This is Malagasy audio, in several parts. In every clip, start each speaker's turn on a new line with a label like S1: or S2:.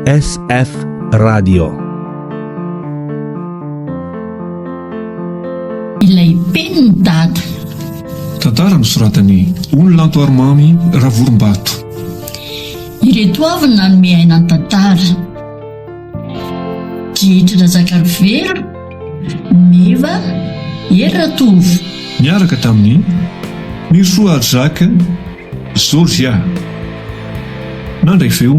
S1: SF Radio.
S2: Ilay penin'i Dada.
S3: Tantara nosoratan'i Ony Lanto Arimamy Ravorombato.
S2: Ireto avy no nanome aina ny tantara. Dietra Razakarivelo, Meva, Hery Ratovo.
S3: Niaraka tamin'i Mirosoa Jacques, Georgia. Nandray feo.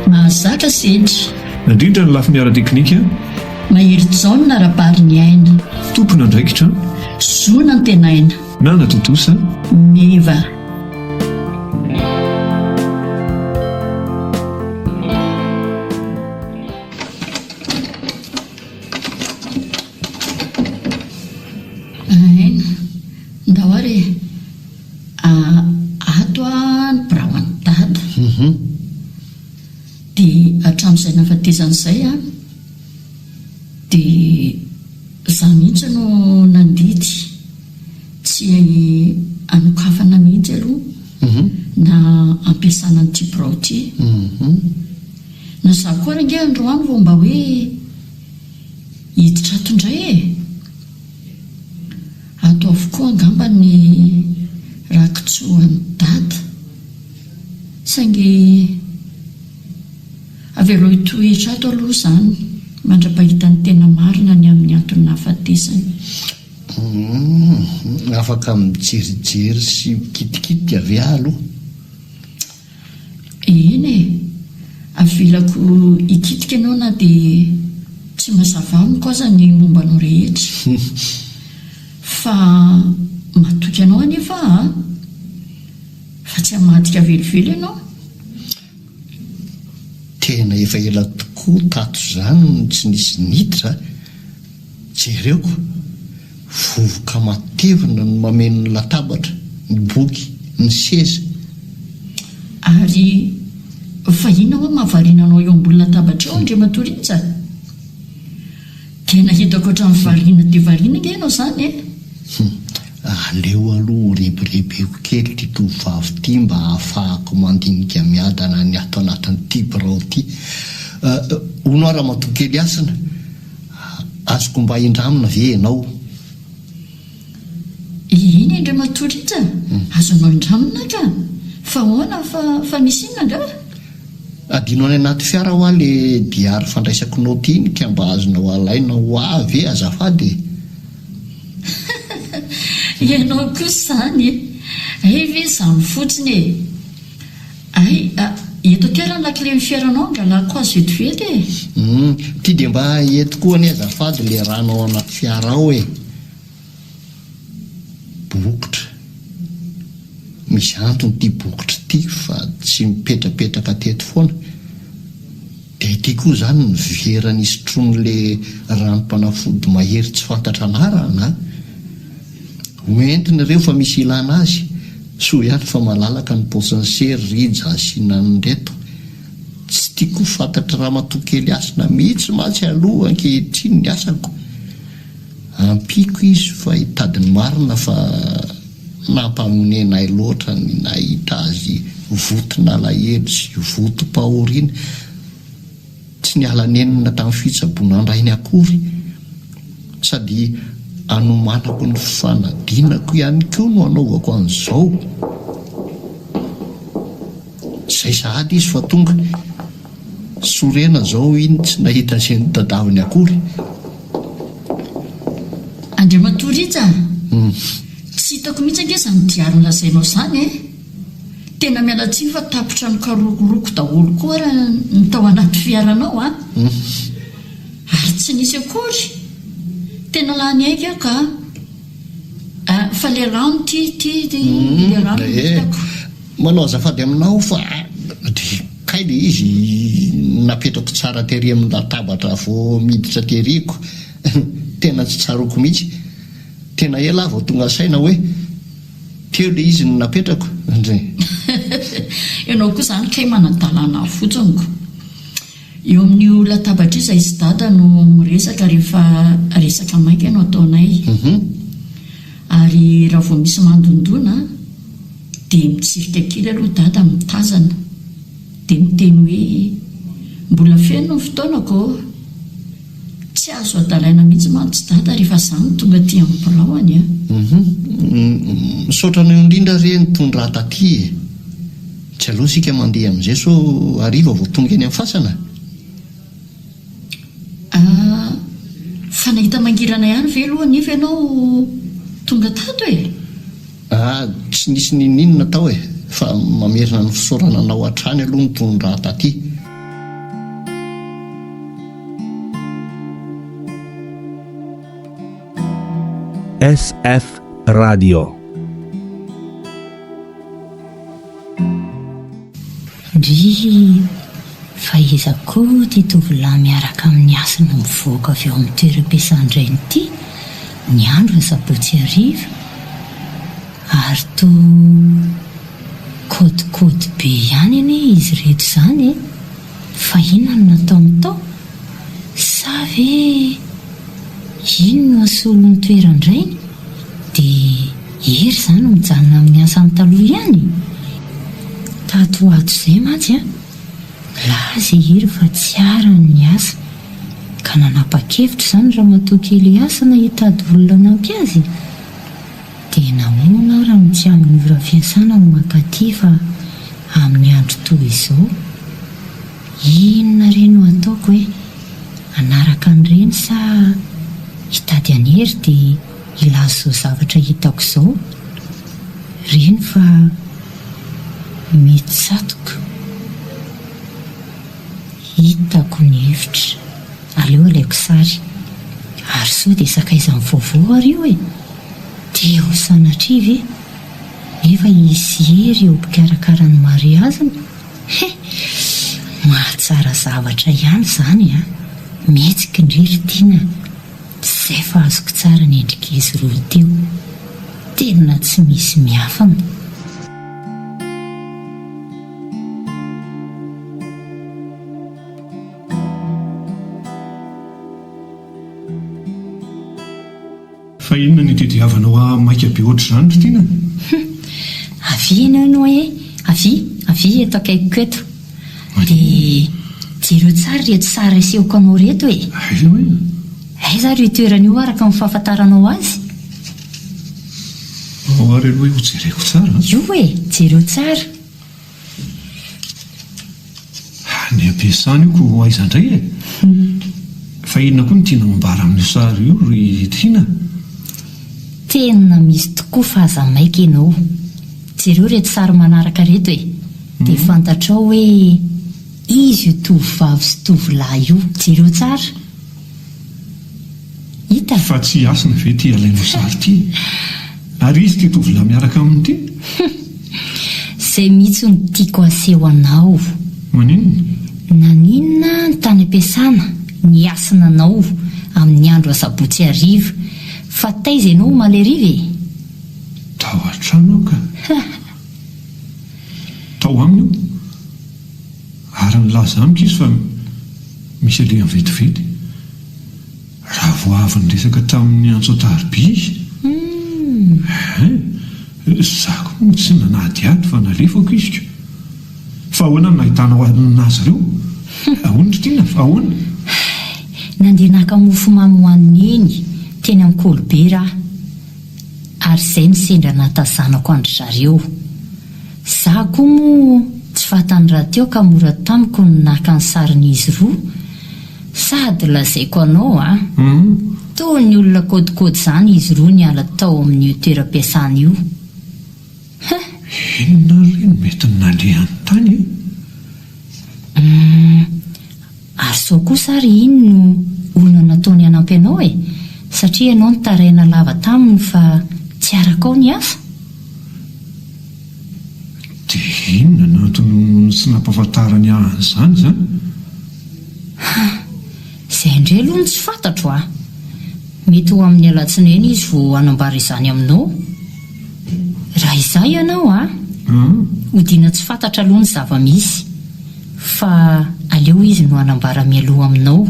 S2: Mahazatra sedra.
S3: Nandrindra ny lafiny ara-teknika.
S2: Maherijaona Rabariniaina.
S3: Tompon'andraikitra.
S2: Zo Nantenaina.
S3: Nanatontosa.
S2: Meva. Aina. Ndao ary e. Ato ny birao an'i Dada. Dia hatramin'izay nahafatesany izay an, dia izaho mihitsy no nandidy tsy hanokafana mihitsy aloha na hampiasana an'ity birao ity. Na izaho koa ary ange androany vao mba hoe hiditra ato indray e! Ato avokoa angamba ny rakitsoan'i Dada. Saingy avelao hitoetra ato aloha izany mandra-pahita ny tena marina ny amin'ny antony nahafatesany.
S4: Humm, afaka mijerijery sy mikitikitika ve aho aloha?
S2: Eny e! Avelako hikitika ianao na dia tsy mazava amiko aza ny momba anao rehetra. Fa matoky anao anefa aho an! Fa tsy hamadika velively ianao.
S4: Tena efa ela tokoa tato izany no tsy nisy niditra a! Jereo ko! Vovoka matevina no mameno ny latabatra, ny boky, ny seza.
S2: Ary fa inona hoa mahavariana anao eo ambony latabatra eo Andriamatoa Rija? Tena hitako hatramin'ny variana dia variana ange ianao izany e!
S4: Hum, aleo aloha ho rebirebeko kely ity tovovavy ity mba hahafahako mandinika miadana ny ato anatin'ity birao ity. Hono aho Ramatoa kely Hasina, azoko mba indramina ve ianao?
S2: Eny Andriamatoa Rija, azonao indramina ka! Fa ahoana, fa, fa misy inona angaha?
S4: Adino any anaty fiara hoa le diary fandraisako naoty iny ka mba azonao alaina ho ahy ve azafady e?
S2: Ianao kosa izany e! Hay ve izany fotsiny e! Hay, eto aty ary ny lakilen'ny fiaranao angalako azy vetivety e!
S4: Hum, ty dia mba eto koa anie azafady le rano ao anaty fiara ao e! Bokotra. Misy antony ity bokotra ity fa tsy mipetrapetraka teto foana. Dia ity koa izany ny vera nisotroan'le ranom-panafody mahery tsy fantatra anarana a! Ho entina ireo fa misy ilana azy. Soa ihany fa malalaka ny paosin'i se ry Rija asiana an'ireto. Tsy tiako ho fantatr'i Ramatoa kely Hasina mihitsy mantsy aloha ankehitriny ny asako. Ampiako izy fa hitady ny marina fa nampahonena ahy loatra ny nahita azy voton'alahelo sy votom-pahoriana. Tsy niala nenina tamin'ny fitsaboana an-drainy akory. Sady anomanako ny fanadinako ihany koa no anaovako an'izao. Izay sahady izy fa tonga. Sorena izao iny tsy nahita izay notadaviny akory.
S2: Andriamatoa Rija a! Tsy hitako mihitsy ange izany diary nolazainao izany e! Tena miala tsiny fa tapitra nokarohiko daholo koa ary ny tao anaty fiaranao a! Ary tsy nisy akory! Tena lany aika aho ka! Fa le rano ity ity le rano no hitako.
S4: Manao azafady aminao fa kay le izy napetrako tsara tery amin'ny latabatra vao miditra tery ko tena tsy tsaroako mihitsy. Tena ela aho vao tonga saina hoe teo le izy no napetrako. Ndry.
S2: Ianao koa izany kay manadalana ahy fotsiny ko. Eo amin'io latabatra io izahay sy Dada no miresaka rehefa resaka maika no ataonay. Ary raha vao misy mandondona dia mitsirika kely aloha Dada mitazana dia miteny hoe. Mbola feno ny fotoanako ô! Tsy azo adalaina mihitsy mantsy Dada rehefa za no tonga aty amin'ny biraony a!
S4: Hum misaotra anao indrindra re nitondra ahy taty e! Tsy aleo isika mandeha amin'izay sao hariva vao tonga eny amin'ny fasana?
S2: Ah, fa nahita mangirana ihany ve aloha anefa ianao tonga tato e?
S4: Ah, tsy nisy n'inon'inona tao e, fa mamerina ny fisaorana anao hatrany aloha nitondra ahy taty.
S1: SF Radio.
S5: Ndrii! Fa iza koa ity tovolahy miaraka amin'ny hasina mivoaka avy ao amin'ny toeram-piasan-drainy ity ny andro asabotsy hariva? Ary toa kôtikôty be ihany anie izy ireto izany e! Fa inona no nataony tao? Sa ve iny no hasolo ny toeran-drainy dia Hery izany mijanona amin'ny asany taloha ihany? Tato ho ato izay mantsy an, nilaza i Hery fa tsy arany ny asa, ka nanapa-kevitra izany ramatoa kely Hasina hitady olona hanampy azy? Dia nahoana ary no tsy amin'ny ora fiasana no mankaty fa amin'ny andro toy izao? Inona re no ataoko e? Hanaraka an'ireny sa hitady an'i Hery dia hilaza izao zavatra hitako izao? Reny fa mitsatoka. Hitako ny hevitra. Aleo alaiko sary. Ary sao dia sakaizan'ny vaovao ary io e? Dia ho sanatria ve? Nefa hisy Hery eo mpikarakara ny mariaziny? He! Mahatsara zavatra ihany izany an! Mihetsika indry ry Tiana a! Izay fa azoko tsara ny endrik'izy roa teo. Tena tsy misy miafina.
S3: Fa inona no itediavanao ahy maika be ohatr'izany ry Tiana?
S5: Hum! Avia ianao Noé, avia, avia eto akaikiko eto. Dia jereo tsara ireto sary asehoko anao ireto e!
S3: Aiza hoe?
S5: Aiza ary io toerana io araka ny fahafantaranao azy?
S3: Ao ary aloha io jereko tsara a!
S5: Io e! Jereo tsara.
S3: Any am-piasana io ko aiza indray e? Fa inona koa no tianao ambara amin'io sary io ry Tiana?
S5: Tena misy tokoa fa aza maika ianao. Jereo ireto sary manaraka ireto e! Dia fantatrao hoe iza io tovovavy sy tovolahy io. Jereo tsara. Hita?
S3: Fa tsy Hasina ve ity alainao sary ity e? Ary iza ity tovolahy miaraka aminy ity?
S5: Hum! Izay mihitsy no tiako aseho anao.
S3: Maninona?
S5: Naninona ny tany am-piasana ny Hasina anao amin'ny andro asabotsy hariva fa taiza ianao omaly hariva e?
S3: Tao an-trano aho ka. Tao aminy aho. Ary nilaza amiko izy fa misy alehany vetivety. Raha vao avy niresaka tamin'ny antso an-tariby izy. Hein! Za koa moa tsy nanadihady fa nalefako izy ko. Fa ahoana no nahitanao azy ireo? Ahoana ry Tiana? Fa ahoana?
S5: Nandeha naka mofomamy ho an'i Neny teny amin'ny Colbert aho. Ary izay no sendra nahatazanako an-dry zareo. Za koa moa tsy fantany rahateo ka mora tamiko ny naka ny sarin'izy roa. Sady lazaiko anao a! Toa ny olona kôdikôdy izany izy roa niala tao amin'io toeram-piasana io. Huh!
S3: Inona re no mety nalehany tany e?
S5: Humm! Ary sao kosa ary iny no olona nataony hanampy anao e? Satria ianao nitaraina lava taminy fa tsy arakao ny asa?
S3: Dia inona no antony tsy nampahafantarany ahy an'izany izany?
S5: Ha! Izay indray aloha no tsy fantatro a! Mety ho amin'ny alatsinainy izy vao hanambara izany aminao. Raha izaho ianao a! Hodiana tsy fantatra aloha ny zava-misy. Fa aleo izy no hanambara mialoha aminao.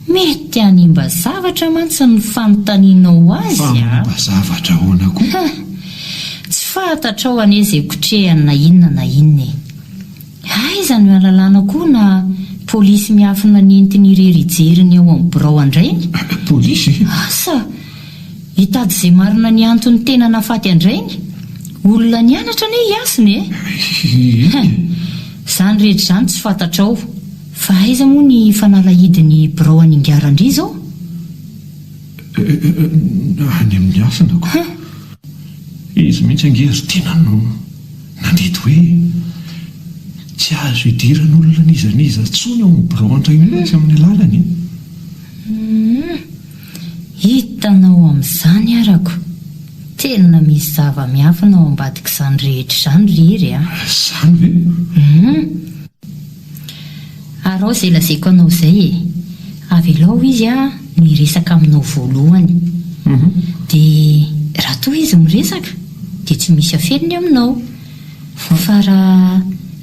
S5: Mety hanimba zavatra mantsy ny fanontanianao azy
S3: a! Hanimba zavatra ahoana koa?
S5: Ha! Tsy fantatrao anie izay kotrehany na inona na inona e! Aiza no hialalana koa na polisy miafina nentiny irery hijery ny ao amin'ny birao an-drainy?
S3: Polisy?
S5: Asa! Hitady izay marina ny antony tena nahafaty an-drainy? Olona nianatra anie i Hasina e!
S3: Ie!
S5: Izany rehetra izany tsy fantatrao. Fa aiza moa ny fanalahidin'ny birao an'Ingahy Randria izao?
S3: Any amin'ny Hasina ko. Izy mihitsy ange ry Tiana no nandidy hoe tsy azo idiran'olona n'iza n'iza intsony ao amin'ny birao an-trainy raha tsy amin'ny alalany e!
S5: Humm! Hitanao amin'izany arako! Tena misy zava-miafina ao ambadik'izany rehetra izany ry Hery a!
S3: Izany ve?
S5: Humm! Araho izay lazaiko anao izay e! Avelao izy no hiresaka aminao voalohany. Dia raha toa izy miresaka dia tsy misy afeniny aminao. Fa raha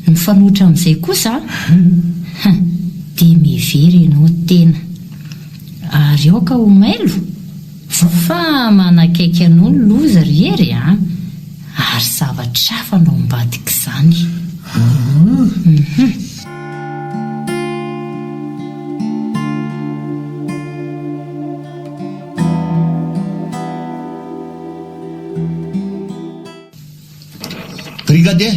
S5: ny mifanohitra amin'izay kosa, hum, dia mihevery ianao tena. Ary aoka ho mailo fa manakaiky anao ny loza ry Hery a! Ary zavatra hafa no ambadik'izany. Hum.
S4: Brigadier!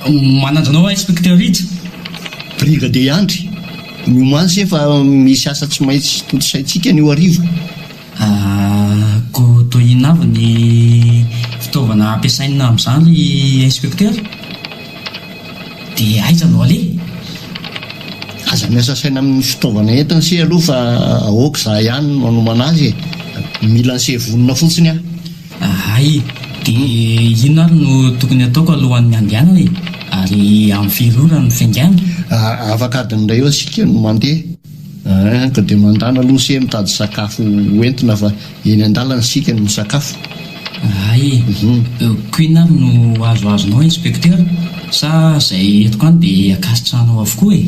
S6: Manaja anao aho Inspecteur Rija.
S4: Brigadier Andry, miomàna se fa misy asa tsy maintsy tontosaintsika anio hariva.
S6: Koa toa inona avy ny fitaovana ampiasaina amin'izany ry Inspecteur? Dia aiza no aleha?
S4: Aza miasa saina amin'ny fitaovana entina se aloha fa aoka izaho ihany no manomana azy e! Mila an'se vonona fotsiny aho.
S6: Hay! Dia inona ary no tokony hataoko alohan'ny handehanana e? Ary amin'ny firy ora no fiaingàna?
S4: Afaka adiny iray eo isika no mandeha. Ein, ka dia mandàna aloha se mitady sakafo ho entina fa eny an-dalana isika no misakafo.
S6: Hay! Ko inona ary no azoazonao Inspecteur? Sa izay entiko any dia ankasitrahanao avokoa e?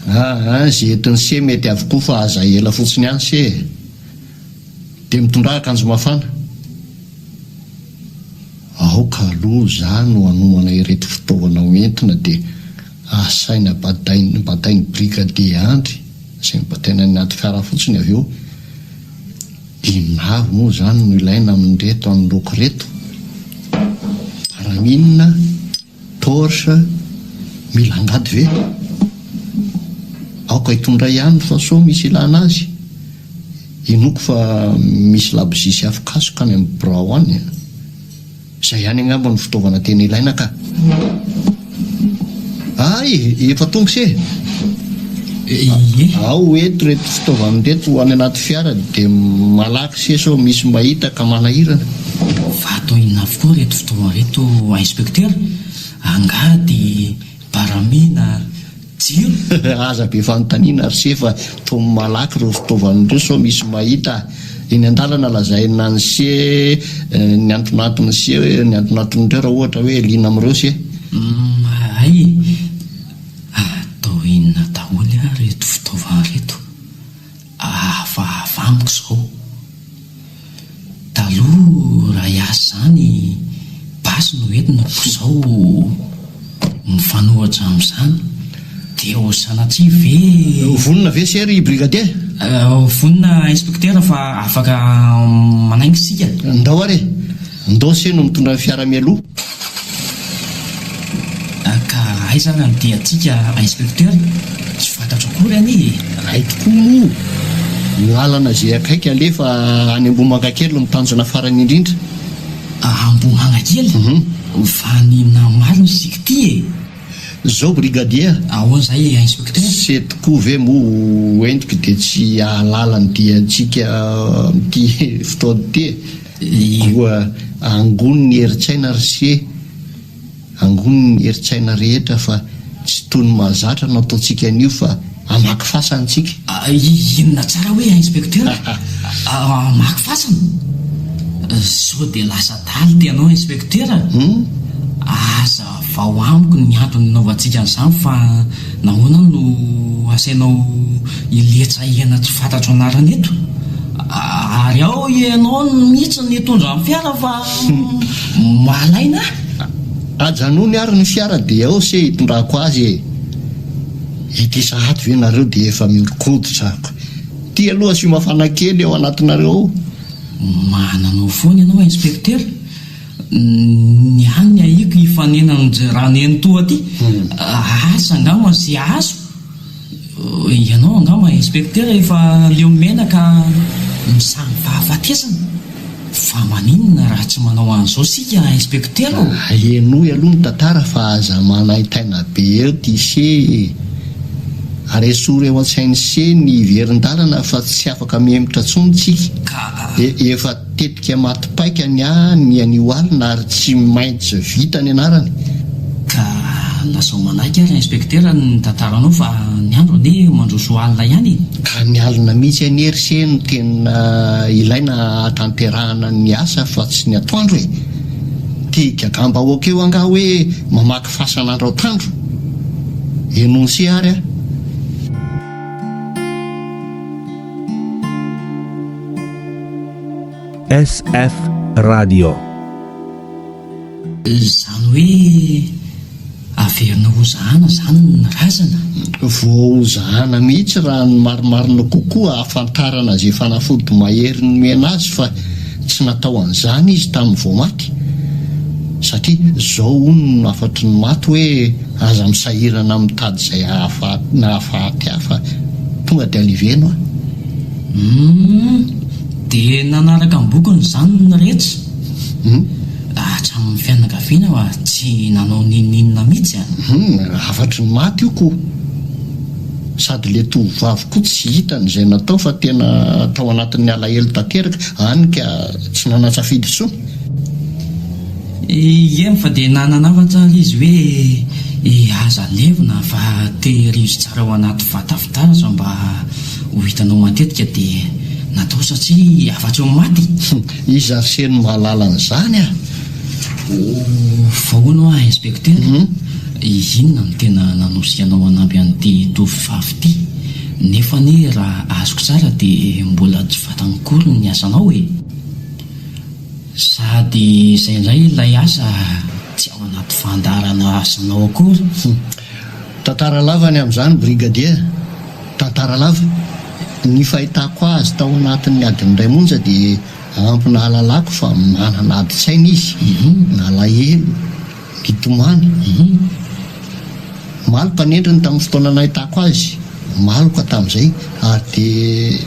S4: Aa, izay entin'i se mety avokoa fa aza ela fotsiny ihany se e! Dia mitondrà akanjo mafana. Aoka aloha za no hanomana ireto fitaovana ho entina dia asaina badain batain'ny brigadier Andry izay mibataina any anaty fiara fotsiny avy eo. Inona avy moa izany no ilaina amin'ireto anoloako ireto? Raminina, torche, mila angady ve? Aoka hitondra ihany fa sao misy ilana azy. Inoako fa misy labozia sy afokasoka any amin'ny birao any a! Izay ihany angamba no fitaovana tena ilaina ka! Hay! Efa tonga se!
S6: Ie!
S4: Ao eto ireto fitaovana ireto ho any anaty fiara dia malaky se sao misy mahita ka manahirana.
S6: Fa atao inona avokoa ireto fitaovana ireto Inspecteur? Angady, baramina, Jiro?
S4: Aza be fanontaniana ry se fa toa malaky ireo fitaovana ireo sao misy mahita a! Eny an-dalana lazaina an'i se ny antonanton'i se ny antonanton'ireo raha ohatra hoe liana amin'ireo se.
S6: Humm hay e! Atao inona daholo ary ireto fitaovana ireto? Hafahafa amiko izao. Taloha raha hiasa izany basy no entina ko izao mifanohitra amin'izany dia ho sanatria ve.
S4: Vonona ve se ry brigadier?
S6: Vonona inspecteur fa afaka manainga isika.
S4: Ndao ary e! Ndao se no mitondra ny fiara mialoha.
S6: Ka aiza ary ny diantsika inspecteur? Tsy fantatro akory anie e!
S4: Hay tokoa moa! Ny lalana izay akaiky alefa any Ambohimangakely no tanjona farany indrindra.
S6: Ambohimangakely? Fa ny namaly ny isika ity e!
S4: Zao brigadier
S6: a! Ahoana izay e inspecteur?
S4: Se tokoa ve moa ho entiko dia tsy hahalala ny diantsika amin'ity fotoana ity e! Koa angony ny herin-tsaina ry se, angony ny herin-tsaina rehetra fa tsy toy ny mahazatra no ataontsika anio fa hamaky fasana isika.
S6: Inona tsara hoe inspecteur? Hamaky fasana? Sao dia lasa adala ity ianao inspecteur? Hazavao amiko ny antony nanaovantsika an'izany fa nahoana aho no asainao hiletsa hena tsy fantatro anarana eto? Ary ao ianao mihitsy nitondra ny fiara fa malaina ahy.
S4: Ajanony ary ny fiara dia ao se hitondrako azy e! Ity sahady ve nareo dia efa mihoron-koditra ako. Ty aloha asio mafana kely ao anatinareo ao.
S6: Mananao foana ianao inspecteur. Ny ahy ny ahiako hifanena amin-dry Ranenitoa aty. Asa angamba ze azo. Ianao angamba inspecteur efa leo menaka misangy fahafatesana. Fa maninona raha tsy manao an'izao isika inspecteur ô?
S4: Henoy aloha ny tantara fa aza manaintaina be eo ty se e! Ary esory ao an-tsain'i se ny hiverin-dalana fa tsy afaka mihemotra tsony tsika.
S6: Ka.
S4: Efa tetika maty paika ny ahy ny anio alina ary tsy maintsy vita ny anarany.
S6: Ka lazao manaiky ary inspecteur ny tantaranao fa ny andro anie mandroso alina ihany e!
S4: Ka ny alina mihitsy anie ry se no tena ilaina hahatanterahana ny asa fa tsy ny atoandro e! Te higagam-bahoaka eo angaha hoe mamaky fasana andro atoandro? Énoncé ary aho.
S1: SF Radio.
S6: Izany hoe averina hozahana izany ny razana?
S4: Voahozahana mihitsy raha ny marimarina kokoa ahafantarana izay fanafody mahery nomena azy fa tsy natao an'izany izy tamin'ny vao maty. Satria izao hono no hafatry ny maty hoe aza misahirana mitady izay nahafaty ahy fa tonga dia aliveno aho.
S6: Humm! Dia nanaraka am-bokony izany ny rehetra? Humm! Hatramin'ny fianakaviana fa tsy nanao n'inon'inona mihitsy an!
S4: Humm! Hafatry ny maty io ko! Sady le tovovavy koa tsy hitany izay natao fa tena tao anatin'ny alahelo tanteraka, any ka tsy nanan-tsafidy intsony.
S6: Eny fa dia nananavatra ary izy hoe e aza alevina fa tehirizo tsara ao anaty vata fitaratra mba ho hitanao matetika dia natao satria afa-tsy ho maty.
S4: Iza ary se no mahalala an'izany a?
S6: Fa hono hoa inspecteur, inona no tena nanosika anao hanampy an'ity tovovavy ity? Nefa anie raha azoko tsara dia mbola tsy vatany akory ny asanao e! Sady izay indray ilay asa tsy ao anaty fandaharana asanao akory.
S4: Tantara lava ny amin'izany Brigadier, tantara lava. Ny fahitako azy tao anatin'ny adiny iray monja dia ampy nahalalako fa manana adin-tsaina izy, nalahelo, nitomany. Maloka ny endriny tamin'ny fotoana nahitako azy, maloka tamin'izay ary dia.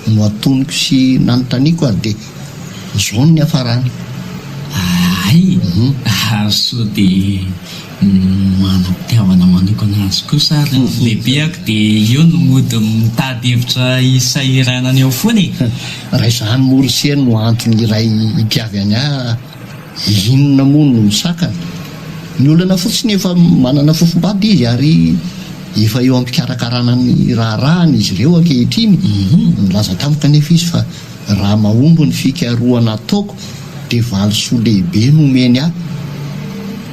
S4: Nohatoniko sy nanontaniako ary dia izao no niafarany.
S6: Hay! Ary sao dia manam-pitiavana manokana azy kosa ary ny lehibeko dia eo no mody mitady hevitra hisahiranana eo foana e!
S4: Raha izany moa ry se no antony iray itiavany ahy Inona moa no misakana? Ny olana fotsiny efa manana fofombady izy ary efa eo am-pikarakarana ny raharahany izy ireo ankehitriny. Nilaza tamiko anefa izy fa raha mahomby ny fikarohana ataoko dia valisoa lehibe no omeny ahy.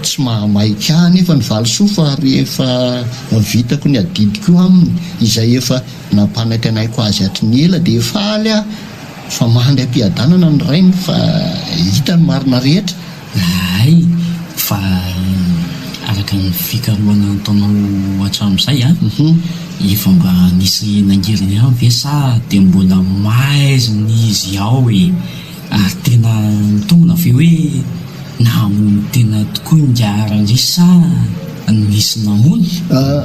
S4: Tsy mahamaika ahy anefa ny valisoa fa rehefa vitako ny adidiko aminy izay efa nampanantenaiko azy hatry ny ela dia faly aho. Fa mandry am-piadanana ny rainy fa hita ny marina rehetra.
S6: Hay, fa araka ny fikarohana nataonao hatramin'izay an, efa mba nisy nangirina ihany ve sa dia mbola maizina izy ao e? Ary tena mitombina ve hoe namono tena tokoa ingahy Randria sa nisy namono?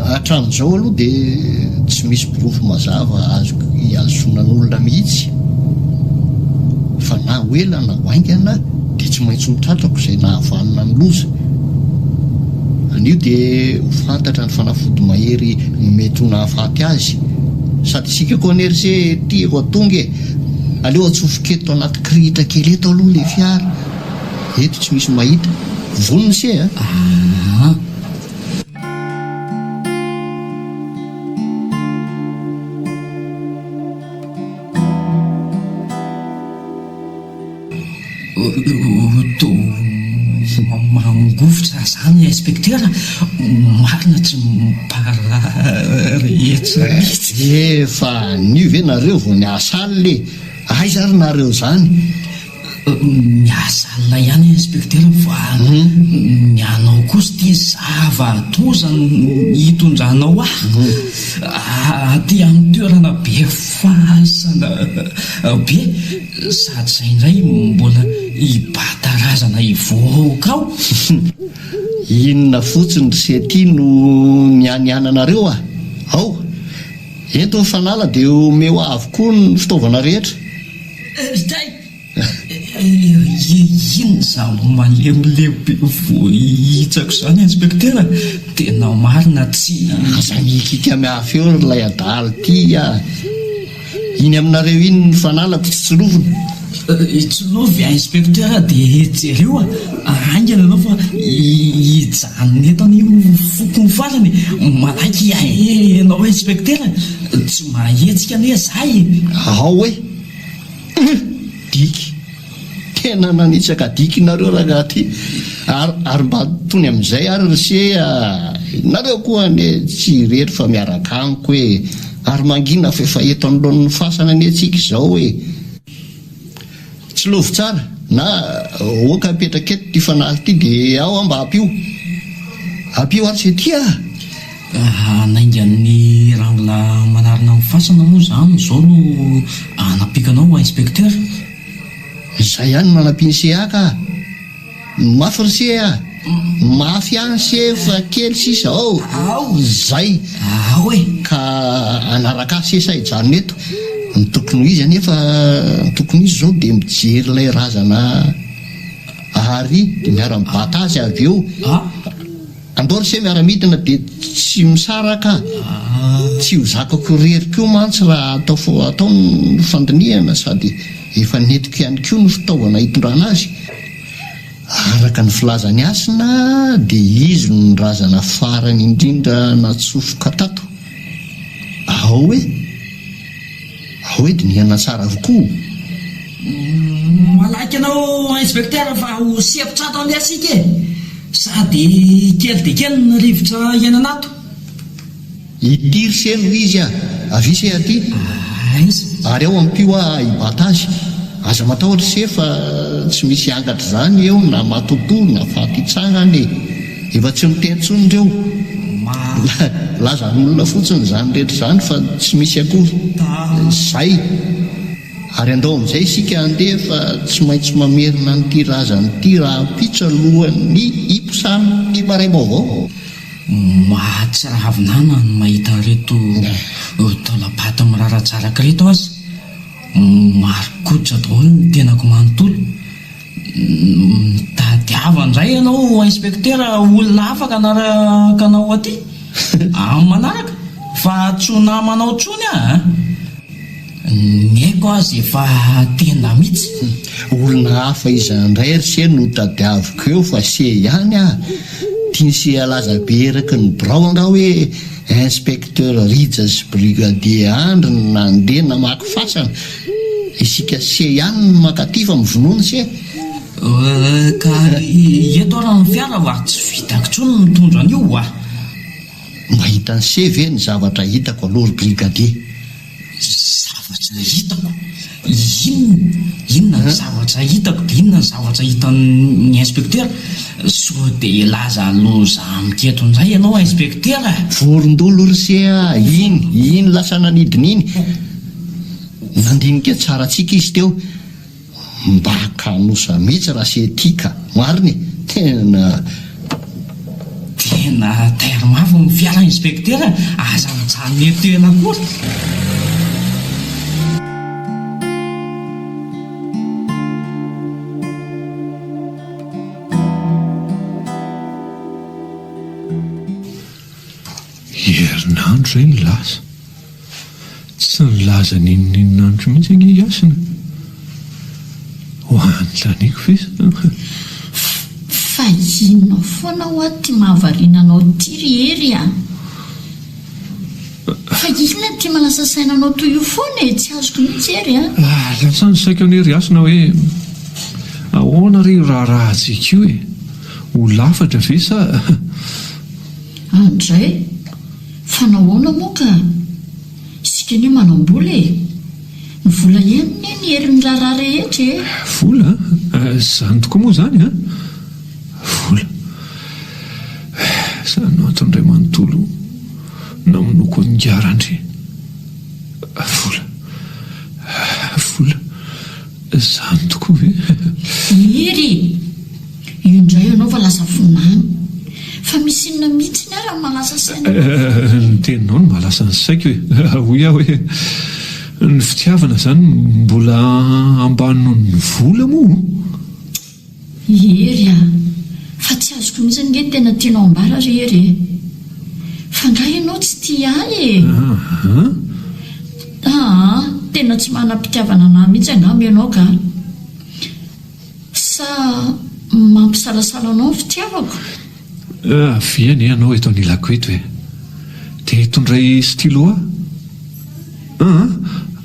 S4: Hatramin'izao aloha dia tsy misy porofo mazava azoko ihazonan'olona mihitsy fa na ho ela na ho haingana dia tsy maintsy ho tratrako izay nahavanona ny loza. Anio dia ho fantatra ny fanafody mahery mety ho nahafaty azy. Sady isika koa anie ry se tia tonga e! Aleo atsofoka eto anaty kirihitra kely eto aloha ilay fiara. Eto tsy misy mahita. Vonona se a!
S6: Aa. Toa mangovitra zany inspecteur, marina tsy mipara rehetra mihitsy.
S4: Efa anio ve nareo vao niasa alina e? Aiza ary nareo zany?
S6: Miasa alina ihany inspecteur fa ny anao kosa ity zava-doza no hitondranao ahy aty amin'ny toerana be fasana be sady izay indray mbola hibata razana hivoaka ao.
S4: Inona fotsiny ry se ty no nianiananareo a! Ao! Ento ny fanala dia omeo ahy avokoa ny fitaovana rehetra.
S6: Ry tay! Inona izany malemilemy be voahitsako izany inspektera? Tena marina tsy.
S4: Aza mikiky mafy eo ry ilay adala ity a! Iny aminareo iny ny fanalako tsy tsilovina.
S6: Tsilovy inspecteur dia jereo a! Haingana ianao fa hijanona eto anie io foko ny farany e! Manaiky ianao inspecteur tsy mahetsika anie za e!
S4: Ao e! Hum! Diky! Tena nanitsaka diky nareo rangahy ty! Ary ary mba tony amin'izay ary ry se a! Nareo koa anie tsy irery fa miaraka amiko e! Ary mangina fa efa eto anoloan'ny fasana anie tsika izao e! Tsilovy tsara na oka apetraka eto ty fanahy ty de ao aho mba ampio! Ampio ary se ty a!
S6: Hanainga an'i Rangla manarina ny fasana moa izany izao no hanampiako anao Inspecteur?
S4: Izay ihany no hanampian'i se ahy ka! Mafy ry se a! Mafy ihany se fa kely sisa ao! Izay!
S6: Ao e!
S4: Ka hanaraka ahy se sa hijanona eto? Ny tokony ho izy anefa, ny tokony ho izy izao dia mijery ilay razana ary dia miara-mibata azy avy eo. Andao ry se miara-midina dia tsy misaraka a! Tsy ho zakako irery koa mantsy raha atao atao ny fandinihana sady efa nentiko ihany koa ny fitaovana hitondrana azy. Araka ny filazan'i Hasina dia izy no razana farany indrindra natsofoka tato. Ao e! Ao e dinihana tsara avokoa.
S6: Malaky anao inspecteur fa ho sempotra ato anie isika e! Sady kely dia kely ny rivotra iainana ato.
S4: Ity ry se no izy a! Avia se aty!
S6: Aiza?
S4: Ary ao ampio aho hibata azy. Aza matahotra se fa tsy misy angatra izany eo na matotoa na faty hitsangana e! Efa tsy miteny intsony ireo. Lazan'olona fotsiny izany rehetra izany fa tsy misy akory. Zay. Ary andao amin'izay isika handeha fa tsy maintsy mamerina an'ity razana ity rahampitso alohan'ny hiposahan'ny maraim-baovao.
S6: Mahatsiravina ahy na ny mahita an'ireto taolam-paty miraradraraka ireto aza. Marikoditra daholo ny tenako manontolo. Mitadiava indray ianao inspecteur olona hafa hanaraka anao aty amin'ny manaraka fa tsy ho namanao intsony aho a! Ny aiko aza efa tena mihitsy.
S4: Olona hafa iza indray ry se no tadiaviko eo fa se ihany ah! Tian'i se halaza be eraky ny birao angaha hoe inspecteur Rija sy brigadier Andry no nandeha namaky fasana? Isika se ihany no mankaty fa mivonono se.
S6: Ka eto ary ny fiara fa tsy vitako intsony ny mitondra an'io oa.
S4: Mba hitan'i se ve ny zavatra hitako aloha ry brigadier?
S6: Zavatra hitako? Inona? Inona ny zavatra hitako dia inona ny zavatra hitan'ny inspecteur? Sao dia hilaza loza amiko eto indray ianao inspecteur a!
S4: Vorondolo ry se a! Iny, iny lasa nanidina iny. Nandinika tsara antsika izy teo. Mba kanosa mihitsy raha se ty ka. Marina e! Tena.
S6: Tena tairo mafy ny fiara inspecteur a! Aza mijanona eto ela akory.
S3: Herinandro izay no lasa. Tsy nilaza n'inon'inona amiko mihitsy ange i Hasina. Ho anontaniako ve sa?
S2: Fa inona foana hoa ty mahavariana anao ty ry Hery a? Fa inona ity manasa saina anao toy io foana e? Tsy azoko mihitsy Hery a!
S3: Lasa ny saiko anie ry Hasina hoe ahoana re io raharahantsika io e? Ho lafatra ve sa?
S2: Andray, fa nahoana moa ka? Isika anie manam-bola e! Ny vola ihany anie ny herin'ny raharaha rehetra e!
S3: Vola? Izany tokoa moa izany an! Vola. Izany no antony iray manontolo namonoako an'ingahy Randria. Vola. Vola. Izany tokoa ve?
S2: Hery e! Io indray ianao fa lasa vinany. Fa misy inona mihitsy ary ny mahalasa saina anao?
S3: Ny teninao no mahalasa ny saiko e! Hoy aho hoe, ny fitiavana izany mbola ambany noho ny vola moa?
S2: Hery a! Fa tsy azoko mihitsy ange ny tena tianao ambara ry Hery e! Fa angaha ianao tsy tia ahy e?
S3: Aa!
S2: Aa! Tena tsy manam-pitiavana anah mihitsy angamba ianao ka! Sa mampisalasala anao ny fitiavako?
S3: Avia anie ianao eto anilako eto e! Dia itondray stylo aho. Aa!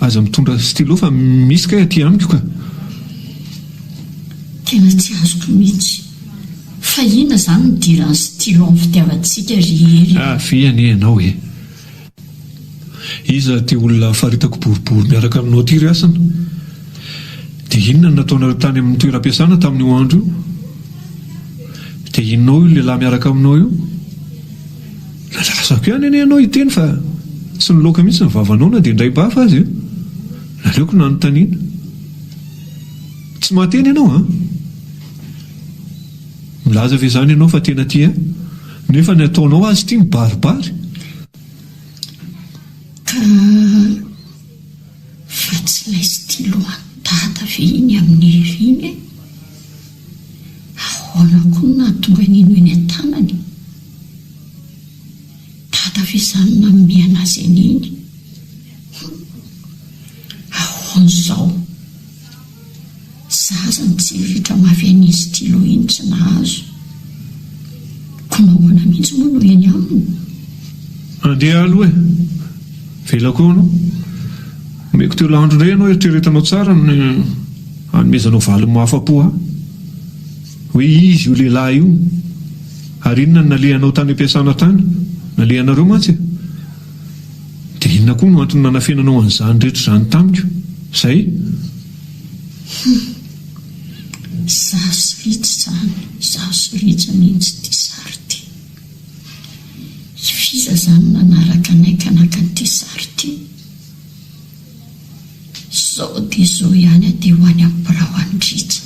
S3: Aza mitondra stylo fa misy kay aty amiko ka!
S2: Tena tsy azoko mihitsy. Fa inona izany no idiran'ny stylo amin'ny fitiavantsika ry Hery a?
S3: Avia anie ianao e! Iza ity olona faritako boribory miaraka aminao ity ry Hasina? Dia inona no nataonareo tany amin'ny toeram-piasana tamin'io andro io? Dia inona ao io lehilahy miaraka aminao io? Nandrasako ihany anie ianao hiteny fa tsy niloaka mihitsy ny vavanao na dia indray bafa aza e! Naleoko nanontaniana. Tsy mahateny ianao an! Milaza ve izany ianao fa tena tia ahy? Nefa ny ataonao azy ity mibaribary?
S2: Ka fa tsy ilay stylo an'i Dada ve iny amin'i Hery iny e? Ahoana koa no nahatonga an'iny ho eny an-tanany? Dada ve izany nanome an'azy an'iny? Hum! Ahoana izao? Zaza nitsiriritra mafy an'iny stylo iny tsy nahazo. Koa nahoana mihitsy moa no eny aminy?
S3: Andeha aloha e! Avelako eo anao. Omeko telo andro indray ianao eritreretanao tsara ny hanomezanao valiny mahafa-po ahy. Hoe iza io lehilahy io? Ary inona no nalehanao tany am-piasana tany? Nalehanareo mantsy e! Dia inona koa no antony nanafenanao an'izany rehetra izany tamiko? Izay?
S2: Hum! Izaho sy Rija izany, izaho sy Rija mihitsy ity sary ity. I Fiza izany nanaraka anay ka naka an'ity sary ity. Izao dia izao ihany aho dia ho any amin'ny birao any Rija.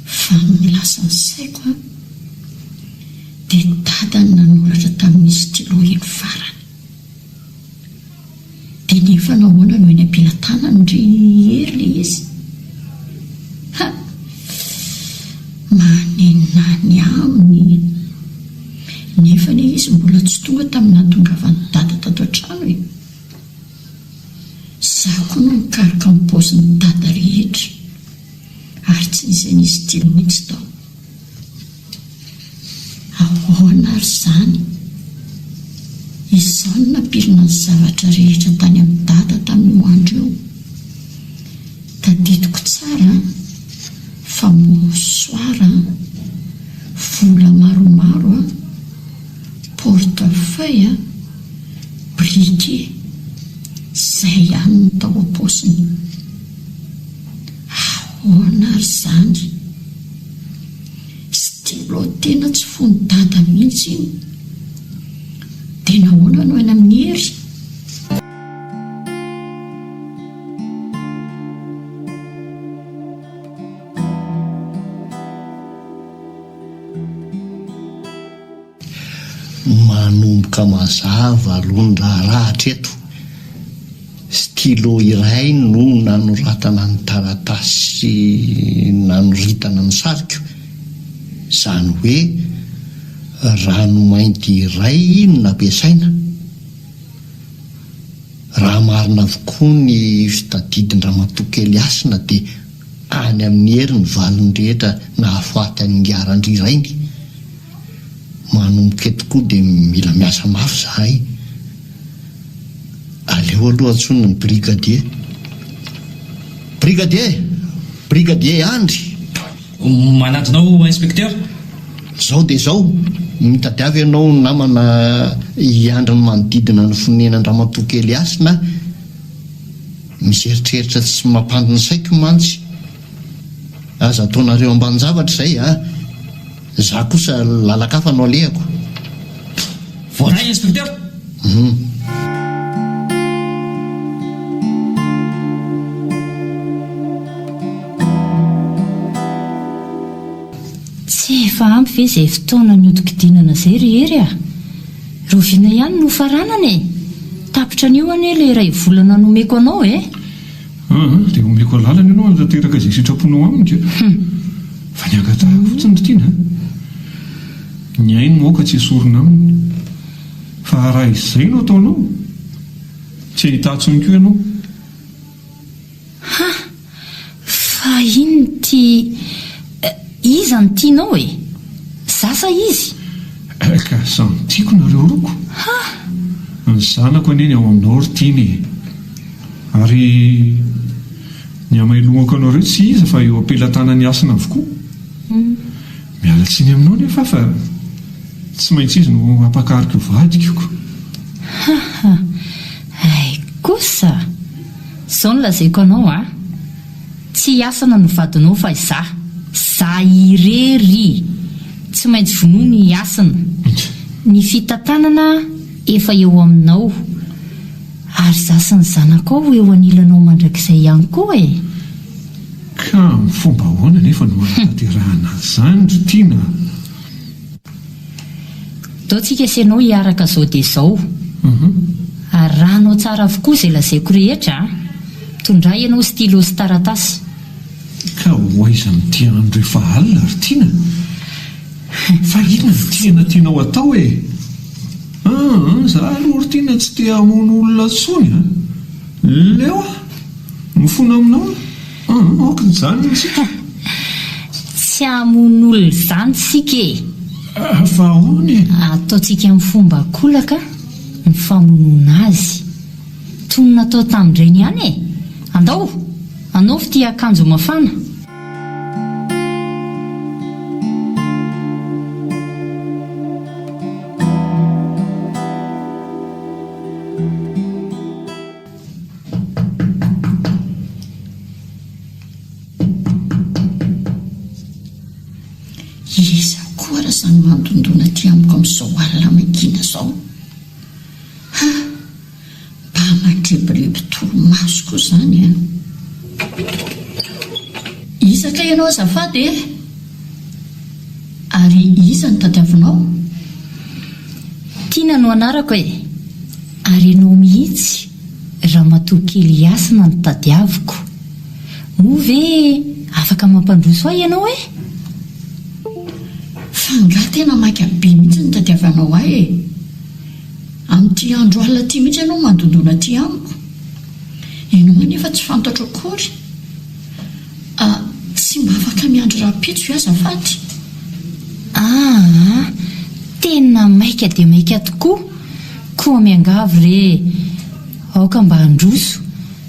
S2: Fa ny lasa ny saiko an! Dia dada no nanoratra tamin'ny stylo iny farany. Dia nefa nahoana no eny am-pelatanany ry Hery ilay izy? Ha! Manenina ny aminy. Nefa anie izy mbola tsy tonga tamin'ny nahatongavan'i dada tato an-trano e! Izaho koa no nikaroka ny paozin'i dada rehetra ary tsy nisy an'izy ity mihitsy tao. Ahoana ary izany? Izaho no nampirina ny zavatra rehetra tany amin'i Dada tamin'io andro io. Tadidiko tsara fa mouchoir, vola maromaro, porte-feuille, briquet, izay ihany no tao am-paosiny. Ahoana ary izany? Stylo tena tsy fon'i dada mihitsy iny. Dia nahoana no any amin'i Hery?
S4: Manomboka mazava aloha ny raharaha hatreto. Stylo iray no nanoratana ny taratasy nanoritana ny sariko. Izany hoe ranomainty iray no nampiasaina. Raha marina avokoa ny fitadidin-dRamatoa Kely Hasina dia any amin'ny hery ny valiny rehetra nahafaty an'ingahy Randria rainy. Manomboka eto koa dia mila miasa mafy izahay. Aleo aloha antsoina ny brigadier. Brigadier! Brigadier Andry!
S6: Manatona ao inspecteur.
S4: Zao dia zao, mitadiava ianao namana hiandry ny manodidina ny fonenan-dRamatoa Kely Hasina. Misy eritreritra tsy mampandry ny saiko mantsy. Aza ataonareo ambanin-javatra izay a! Za kosa lalan-kafa no alehako.
S6: Voaray inspecteur!
S4: Hum.
S5: Tsy efa ampy ve izay fotoana nihodinkodinana izay ry Hery a? Rahoviana ihany no hofaranana e? Tapitra anio anie ilay iray volana nomeko anao e!
S3: Aa, dia omeko alalana ianao hanatanteraka izay sitraponao aminy ka. Fa ny angatahako fotsiny ry Tiana a! Ny ainy no aoka tsy esorina aminy. Fa raha izay no ataonao, tsy hahita ahy intsony koa ianao.
S5: Ha! Fa inona ity Iza no tianao e? Za sa izy?
S3: Ka samy tiako nareo roa ko!
S5: Ha!
S3: Ny zanako anie ny ao aminao ry Tiana e! Ary ny hamailohako anareo tsy iza fa eo am-pelatanan'i Hasina avokoa. Miala tsiny aminao nefa aho fa tsy maintsy izy no hampakariko ho vadiko ko!
S5: Ha ha! Hay kosa! Izao no lazaiko anao a! Tsy i Hasina no vadinao fa izaho. Za irery! Tsy maintsy vonoina i Hasina. Ny fitantanana efa eo aminao. Ary za sy ny zanakao ho eo anilanao mandrakizay ihany koa e!
S3: Ka amin'ny fomba ahoana anefa no hanatanterahana an'izany ry Tiana a?
S5: Ndao tsika sy ianao hiaraka zao dia zao. Arahanao tsara avokoa izay lazaiko rehetra a! Tondray ianao stylo sy taratasy.
S3: Ka ho aiza amin'ity andro efa alina ry Tiana? Fa inona no tena tianao atao e? Aa, za aloha ry Tiana tsy te hamono olona intsony a! Leo aho! Mifona aminao aho! Aa, aoka hijanona isika.
S5: Tsy hamono olona izany isika e!
S3: Fa ahoana e?
S5: Ataontsika amin'ny fomba ankolaka ny famonoana azy. Toy ny natao tamin-drainy ihany e! Andao! Anaovy ity akanjo mafana.
S2: Iza koa ary izany mandondona aty amiko amin'izao alina mangina izao? Ha! Mba mandrebireby torimaso koa izany an! Iza kay ianao azafady e? Ary iza no tadiavinao?
S5: Tiana no anarako e! Ary ianao mihitsy ramatoa kely Hasina no tadiaviko. Moa ve afaka mampandroso ahy ianao e?
S2: Fa angaha tena maika be mihitsy no tadiavanao ahy e? Amin'ity andro alina ity mihitsy ianao mandondona aty amiko. Ianao anefa tsy fantatro akory. Ah, tsy mba afaka miandry rahampitso ve azafady?
S5: Aa, tena maika dia maika tokoa, koa miangavy re, aoka mba handroso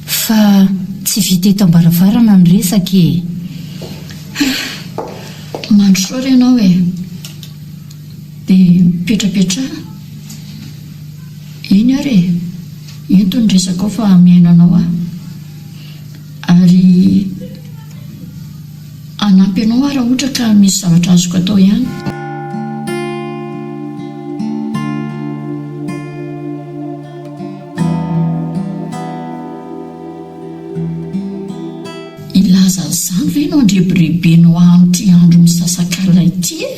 S5: fa tsy vita eto am-baravarana ny resaka e!
S2: Ah, mandrosoa re ianao e! Dia mipetrapetraha. Eny ary e! Ento ny resakao fa mihaino anao aho. Ary hanampy anao aho raha ohatra ka misy zavatra azoko atao ihany. Hilaza an'izany ve ianao andrebirebenao ahy amin'ity andro misasakalina ity e?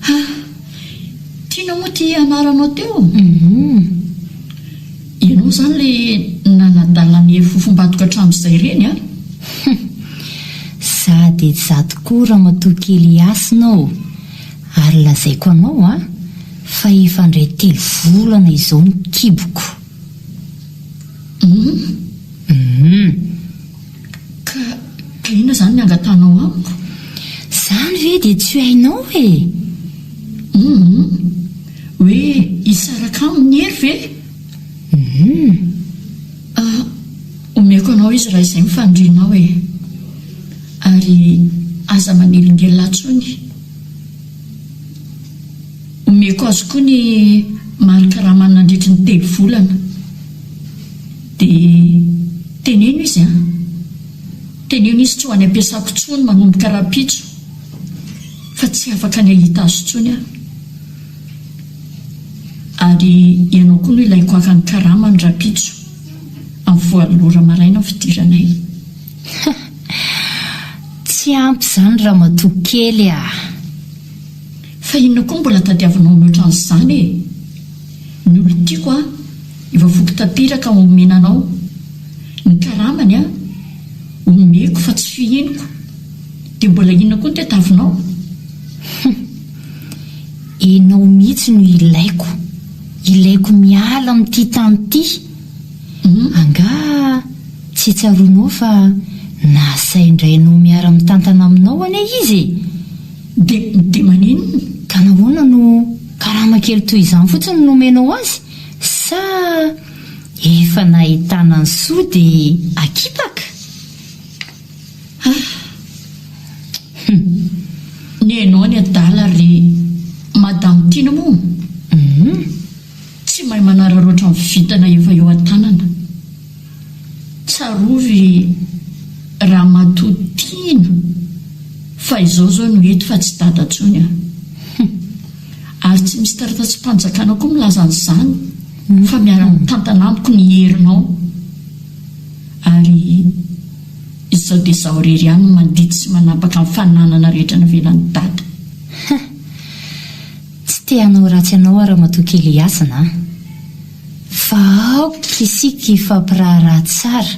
S2: Ha! Tiana moa ity anaranao teo? Ianao izany ilay nanadala an'i Hery fofombadiko hatramin'izay ireny an?
S5: Hum! Za dia za tokoa ramatoa kely Hasina ô! Ary lazaiko anao an, fa efa handray telo volana izao ny kiboko.
S2: Hum!
S5: Hum!
S2: Ka ka inona izany ny angatahanao amiko?
S5: Izany ve dia tsy hainao e?
S2: Hum! Hoe hisaraka aminy Hery ve?
S5: Hum!
S2: Ah, omeko anao izy raha izay no fanirianao e! Ary aza manelingelina ahy intsony. Omeko azy koa ny mari-karamany nandritry ny telo volana. Dia teneno izy an! Teneno izy tsy ho any am-piasako intsony manomboka rahampitso fa tsy afaka ny hahita azy intsony aho. Ary ianao koa no ilaiko haka ny karamany rahampitso amin'ny voalo ora maraina ny fidiranay.
S5: Tsy ampy izany ramatoa kely a!
S2: Fa inona koa mbola tadiavinao mihoatra an'izany e? Ny olon-tiako a, efa voky tanteraka omena anao. Ny karamany a, omeko fa tsy fihiniko. Dia mbola inona koa no tadiavinao?
S5: Hum! Enao mihitsy no ilaiko. Ilaiko miala amin'ity tany ity. Angaha tsy tsaroanao fa nasain-drainao miara-mitantana aminao anie izy e?
S2: Dia, dia maninona?
S5: Ka nahoana no karama kely toy izany fotsiny no omenao azy? Sa efa nahitana ny soa dia akipaka?
S2: Ah! Hum! Ny anao ny adala ry Madame Tiana moa?
S5: Hum!
S2: Tsy mahay manararaotra ny vintana efa eo an-tanana. Tsarovy Ramatoa Tiana fa izao izao no eto fa tsy dada intsony an.
S5: Hum.
S2: Ary tsy misy taratasim-panjakana koa milaza an'izany fa miara-mitantana amiko ny herinao. Ary izao dia izaho irery ihany no mandidy sy manapaka ny fananana rehetra navelan'i dada.
S5: Hum. Tsy te hanao ratsy anao aho Ramatoa kely Hasina a! Fa aoka isika hifampiraharaha tsara.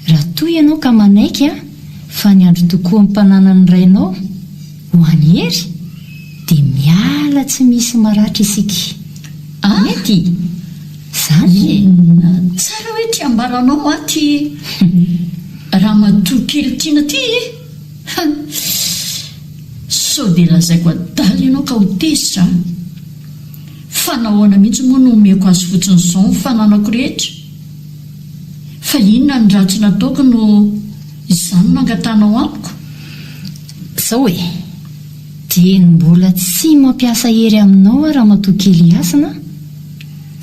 S5: Raha toa ianao ka manaiky fa ny androtokoam-pananan'ny rainao ho an'i Hery dia miala tsy misy maratra isika. Mety? Izany e!
S2: Inona tsara hoe ty ambaranao ahy ty Ramatoa kely tiana ty e? Sao dia lazaiko adala ianao ka ho tezitra an! Fa nahoana mihitsy moa no omeko azy fotsiny izao ny fananako rehetra? Fa inona ny ratsy nataoko no izany no angatahanao amiko?
S5: Izao e! Dieny mbola tsy mampiasa hery aminao aho ramatoa kely Hasina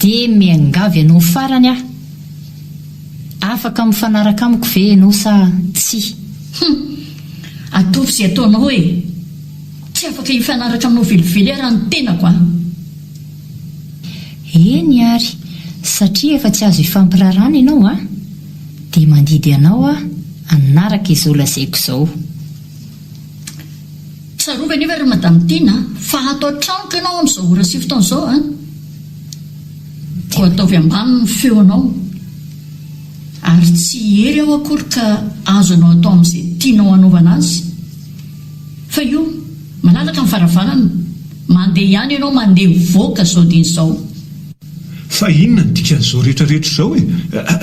S5: dia miangavy anao farany aho. Afaka mifanaraka amiko ve ianao sa tsia?
S2: Hum! Ataovy izay ataonao e! Tsy afaka hifanaraka aminao velively aho raha ny tenako an!
S5: Eny ary, satria efa tsy azo ifampiraharahana ianao an, dia mandidy anao aho hanaraka izao lazaiko izao.
S2: Tsarovy anefa ry Madame Tiana fa ato an-tranoko ianao amin'izao ora sy fotoana izao an! Koa ataovy ambany ny feonao. Ary tsy hery aho akory ka azonao atao amin'izay tianao hanaovana azy. Fa io, malalaka ny varavarana, mandeha ihany ianao mandeha mivoaka izao dia izao.
S3: Fa inona no dikan'izao rehetra rehetra izao e?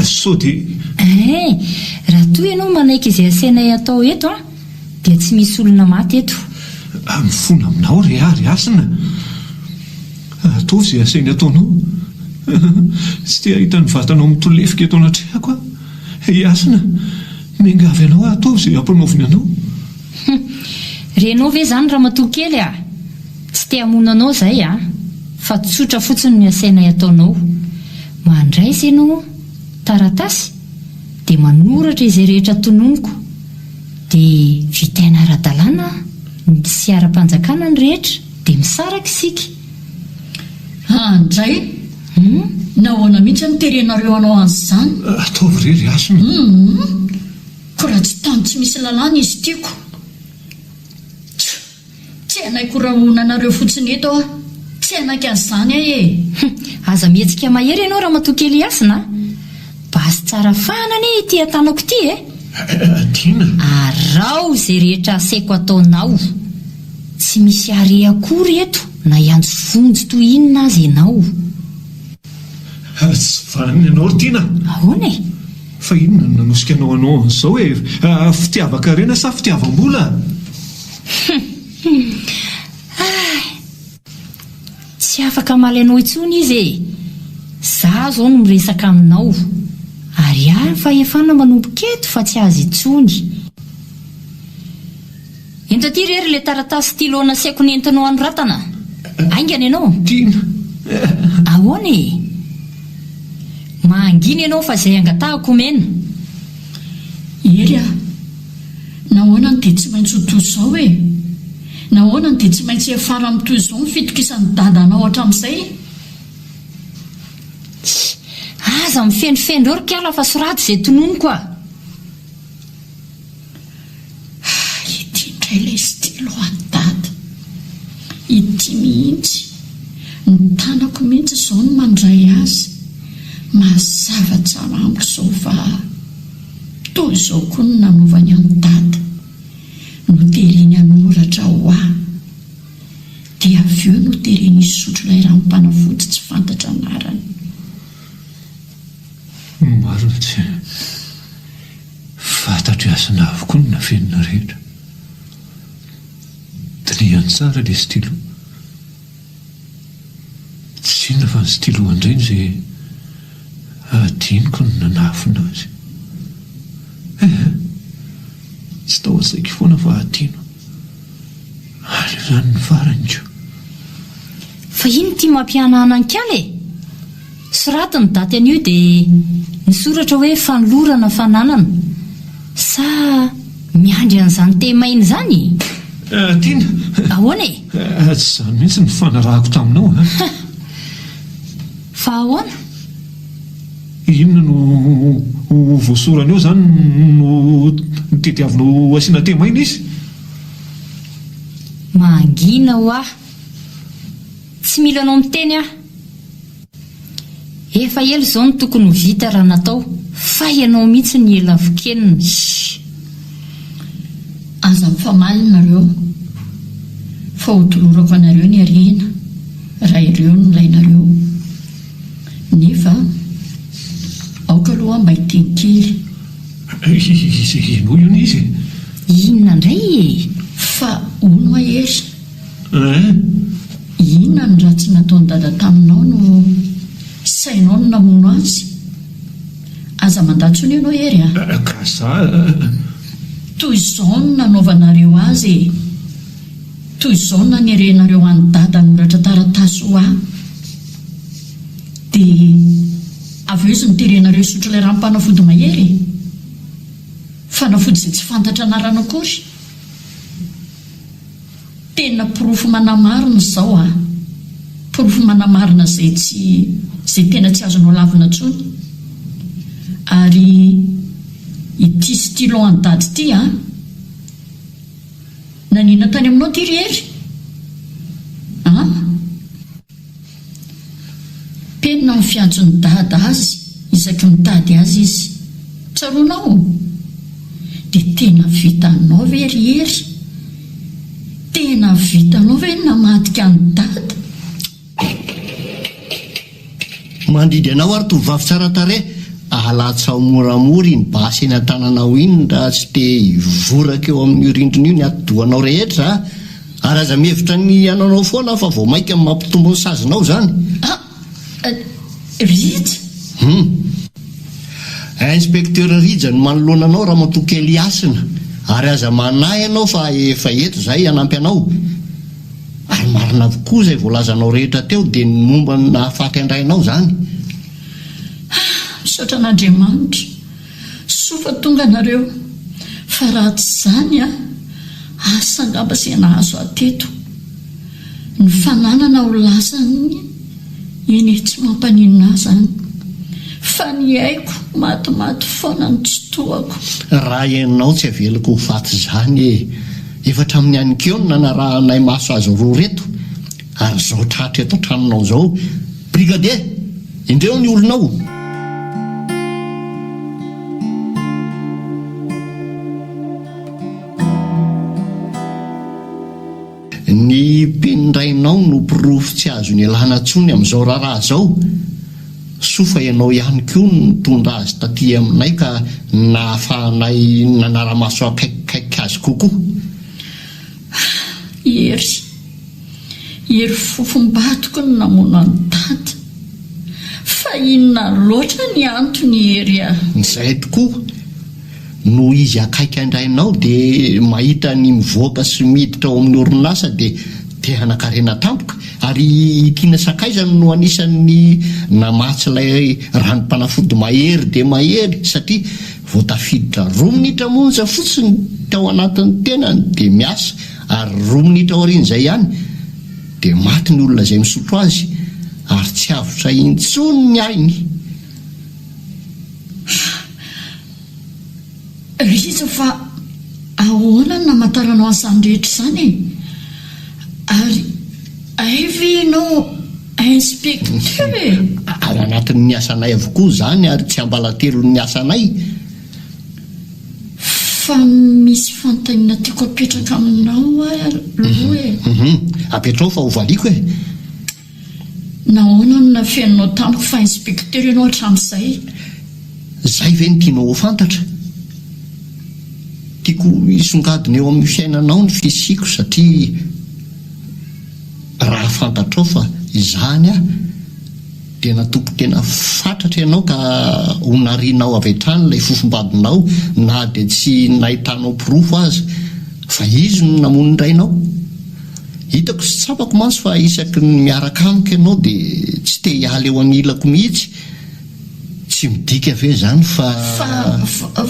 S3: Sao dia.
S5: Ein! Raha toa ianao manaiky izay asainay atao eto an, dia tsy misy olona maty eto.
S3: Mifona aminao re aho ry Hasina. Ataovy izay asainy ataonao. Tsy te hahita ny vatanao mitolefika eto anatrehako aho. I Hasina, miangavy anao aho ataovy izay ampanaoviny anao.
S5: Hum! Renao ve izany ramatoa kely a! Tsy te hamono anao izahay a! Fa tsotra fotsiny ny asainay ataonao. Mandraisa ianao taratasy dia manoratra izay rehetra tononiko. Dia vitaina ara-dalàna sy ara-panjakana ny rehetra dia misaraka isika.
S2: Andray!
S5: Hum?
S2: Nahoana mihitsy no terenareo hanao an'izany?
S3: Ataovy re ry Hasina.
S2: Hum! Ko raha tsy tany tsy misy lalàna izy tiako. Tch! Tsy hanaiky ho rahonanareo fotsiny eto aho. Tsy hanaiky an'izany aho e!
S5: Hum! Aza mihetsika mahery ianao ramatoa kely Hasina a! Basy tsara fahana anie ity an-tanako ity e!
S3: Tiana.
S5: Araho izay rehetra asaiko ataonao. Tsy misy hare akory eto na hiantso vonjy toy inona aza ianao.
S3: Tsy vanona ianao ry Tiana.
S5: Ahoana e?
S3: Fa inona no nanosika anao hanao an'izao e? Fitiavan-karena sa fitiavam-bola?
S5: Hum. Hay. Tsy afaka hamaly anao intsony izy e! Za zao no miresaka aminao. Ary ahy ny fahefana manomboka eto fa tsy azy intsony. Ento aty re ry ilay taratasy stylo nasiako nentinao hanoratana. Haingana ianao.
S3: Tiana.
S5: Ahoana e? Mangina ianao fa izay angatahako omena.
S2: Hery a! Nahoana no dia tsy maintsy ho toy izao e? Nahoana no dia tsy maintsy hiafara amin'ny toy izao ny fitokisan'i Dada anao hatramin'izay?
S5: Tsia! Aza mifendrofendro eo ry kala fa soraty izay tononiko a!
S2: Ity indray ilay stylo an'i Dada. Ity mihitsy. Ny tanako mihitsy izao no mandray azy. Mazava tsara amiko izao fa toy izao koa no nanaovany an'i Dada. Notereny hanoratra ho ahy. Dia avy eo notereny hisotro ilay ranom-panafody tsy fantatra anarana.
S3: Marina tsy fantatro Hasina avokoa ny nafenina rehetra. Dinihany tsara ilay stylo. Tsy inona fa ny stylo an-dReny izay adinoko ny nanafina azy. Eh! Tsy tao an-tsaiko foana fa adino. Aleo izany ny farany ko.
S5: Fa ino ity mampihanahana an'i kala e? Soraty ny daty anio dia ny soratra hoe fanolorana fananana. Sa miandry an'izany tehmaina izany e?
S3: Tiana!
S5: Ahoana e?
S3: Tsy izany mihitsy no nifanarahako taminao a!
S5: Fa ahoana?
S3: Inona no ho voasorany eo izany no tediavinao asiana tehmaina izy?
S5: Mangina hoa! Tsy mila anao miteny aho. Efa ela izao no tokony ho vita raha natao fa ianao mihitsy no ela vokenina.
S2: Shh! Aza mifamaly nareo fa ho tolorako anareo ny harena raha ireo no ilainareo. Nefa aoka aloha aho mba hiteny kely.
S3: Henoy hono izy e!
S5: Inona indray e?
S2: Fa hono hoa Hery?
S3: Hein?
S2: Inona no ratsy nataon'i Dada taminao no sainao no namono azy? Aza mandà intsony ianao Hery a!
S3: Ka za.
S2: Toy izao no nanaovanareo azy e! Toy izao no nanerenareo an'i Dada hanoratra taratasy ho ahy. Dia avy eo izy noterenareo hisotro ilay ranom-panafody mahery e! Fanafody izay tsy fantatra anarana akory. Tena porofo manamarina izao a! Porofo manamarina izay tsy, izay tena tsy azonao lavina intsony. Ary ity stylo an'i Dada ity a! Naninona tany aminao ity ry Hery? An? Penina no fiantson'i Dada azy isaky ny mitady azy izy. Tsaroanao? Dia tena vitanao ve ry Hery? Tena vitanao ve ny namadika an'i Dada?
S4: Mandidy anao ary tovovavy tsara tarehy, alatsaho moramora iny basy eny an-tananao iny raha tsy te hivoraka eo amin'io rindrina io ny atidohanao rehetra a! Ary aza mihevitra ny hanaonao foana fa vao mainka mampitombo ny sazinao izany.
S2: Ah! Rija?
S4: Hum. Inspecteur Rija no manoloana anao Ramatoa kely Hasina, ary aza manahy ianao fa efa eto izahay hanampy anao. Ary marina avokoa izay voalazanao rehetra teo dia ny momba ny nahafaty an-drainao izany.
S2: Ah! Misaotra an'Andriamanitra. Soa fa tonga nareo fa raha tsy izany an! Asa angamba izay nahazo ahy teto. Ny fananana ho lasan'ny eny e tsy mampaninona ahy izany. Fa ny aiko matimaty foana no tsy tohako.
S4: Raha ianao tsy avelako ho faty izany e! Efa hatramin'ny aninkeo no nanarahanay maso azy roa ireto ary izao tratra eto an-tranonao izao. Brigadier! Indreo ny olonao! Ny penin-drainao no porofo tsy azo nialana intsony amin'izao raharaha izao. Soa fa ianao ihany koa no nitondra azy taty aminay ka nahafahanay nanara-maso akaikikaiky azy kokoa.
S2: Hery. Hery fofom-badiko no namono an'i Dada. Fa inona loatra ny antony Hery a?
S4: Izay tokoa. Noho izy akaiky an-drainao dia mahita ny mivoaka sy miditra ao amin'ny orinasa dia te hanan-karena tampoka. Ary i Tiana sakaizany no anisan'ny namatsy ilay ranom-panafody mahery dia mahery satria. Vao tafiditra roa minitra monja fotsiny tao anatin'ny tenany dia miasa ary roa minitra aorian'izay ihany dia maty ny olona izay misotro azy ary tsy avotra intsony ny ainy.
S2: Rija fa ahoana no namantaranao an'izany rehetra izany e? Ary hay ve ianao inspecteur e?
S4: Ao anatin'ny asanay avokoa izany ary tsiambalatelon'ny asanay.
S2: Fa misy fanontaniana tiako apetraka aminao aloha e.
S4: Hum, apetrao fa hovaliako e.
S2: Nahoana no nafeninao tamiko fa inspecteur ianao hatramin'izay?
S4: Izay ve no tianao ho fantatra? Tiako hisongadina eo amin'ny fiainanao ny fisiako satria raha fantatrao fa izany aho dia natoky tena fatratra ianao ka ho narianao avy hatrany ilay fofombadinao na dia tsy nahitanao porofo aza fa izy no namono ny rainao. Hitako sy tsapako mantsy fa isaky ny miaraka amiko ianao dia tsy te hiala eo anilako mihitsy, tsy midika ve izany fa.
S2: Fa, fa,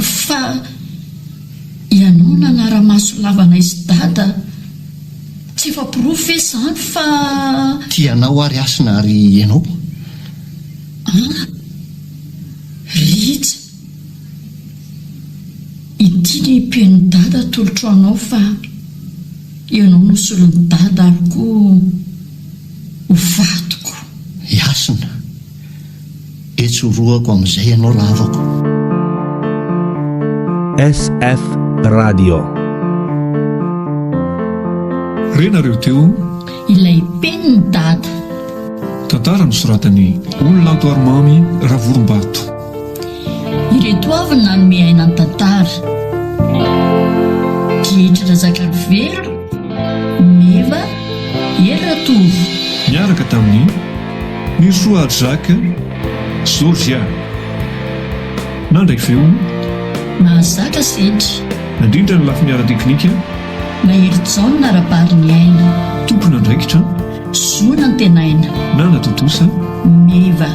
S2: fa ianao nanara-maso lava anay sy dada, tsy efa porofo ve izany fa.
S4: Tia anao aho ry Hasina ary ianao?
S2: An! Rija! Ity ny penin'i Dada atolotro anao fa ianao no solon'i Dada ary koa ho vadiko.
S4: I Hasina, Etsy horohako amin'izay ianao rahavako.
S1: SF Radio.
S3: Renareo teo.
S2: Ilay penin'i Dada.
S3: Tantara nosoratan'i Onilanto Arimamy Ravorombato.
S2: Ireto avy no nanome aina ny tantara, Dietra Razakarivelo, Meva, Hery Ratovo.
S3: Niaraka tamin'i Nirisoa Jacques, Georgia. Nandray feo.
S2: Mahazatra Sedra.
S3: Nandrindra ny lafiny ara-teknika.
S2: Maherijaona Rabariniaina.
S3: Tompon'andraikitra.
S2: Zo Nantenaina.
S3: Nanatontosa.
S2: Meva.